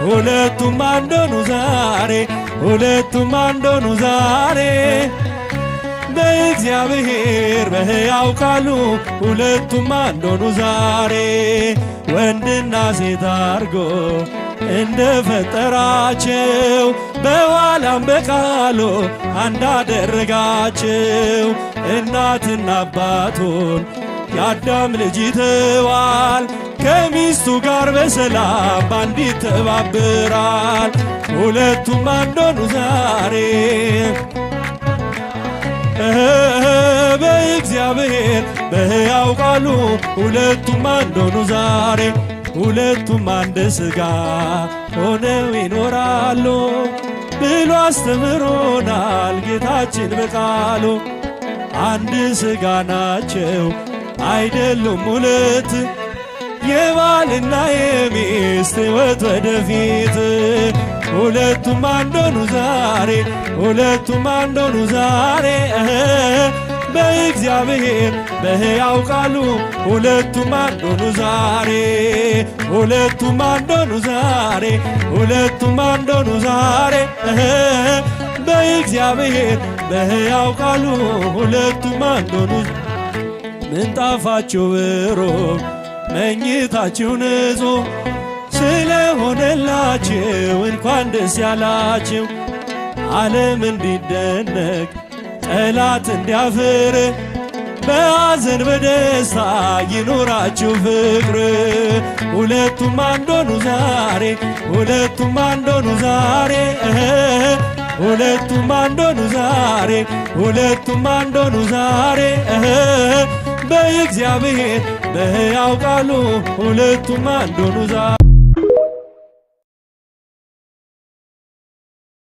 ሁለቱም አንድ ሆኑ ዛሬ፣ ሁለቱም አንድ ሆኑ ዛሬ። በእግዚአብሔር በሕያው ቃሉ ሁለቱም አንድ ሆኑ ዛሬ። ወንድና ሴት አርጎ እንደ ፈጠራቸው በኋላም በቃሉ አንድ አደረጋቸው። እናትና አባቱን የአዳም ልጅ ይተዋል፣ ከሚስቱ ጋር በሰላም ባንድ ይተባበራል። ሁለቱም አንድ ሆኑ ዛሬ። በእግዚአብሔር በሕያው ቃሉ ሁለቱም አንድ ሆኑ ዛሬ። ሁለቱም አንድ ሥጋ ሆነው ይኖራሉ ብሎ አስተምሮናል ጌታችን በቃሉ። አንድ ሥጋ ናቸው አይደሉም ሁለት፣ የባልና የሚስት ሕይወት ወደፊት። ሁለቱም አንድ ሆኑ ዛሬ፣ ሁለቱም አንድ ሆኑ ዛሬ። በእግዚአብሔር በሕያው ቃሉ ሁለቱም አንድ ሆኑ ዛሬ፣ ሁለቱም አንድ ሆኑ ዛሬ፣ ሁለቱም አንድ ሆኑ ዛሬ። በእግዚአብሔር በሕያው ቃሉ ሁለቱም አንድ ሆኑ። ምንጣፋችሁ ብሩህ መኝታችሁ ንጹህ ስለሆነላችሁ እንኳን ደስ ያላችሁ። ዓለም እንዲደነቅ ጠላት እንዲያፍር በሐዘን በደስታ ይኑራችሁ ፍቅር። ሁለቱም አንድ ሆኑ ዛሬ፣ ሁለቱም አንድ ሆኑ ዛሬ፣ ሁለቱም አንድ ሆኑ ዛሬ፣ ሁለቱም አንድ ሆኑ ዛሬ። በእግዚአብሔር በሕያው ቃሉ ሁለቱም አንድ ሆኑ ዛሬ።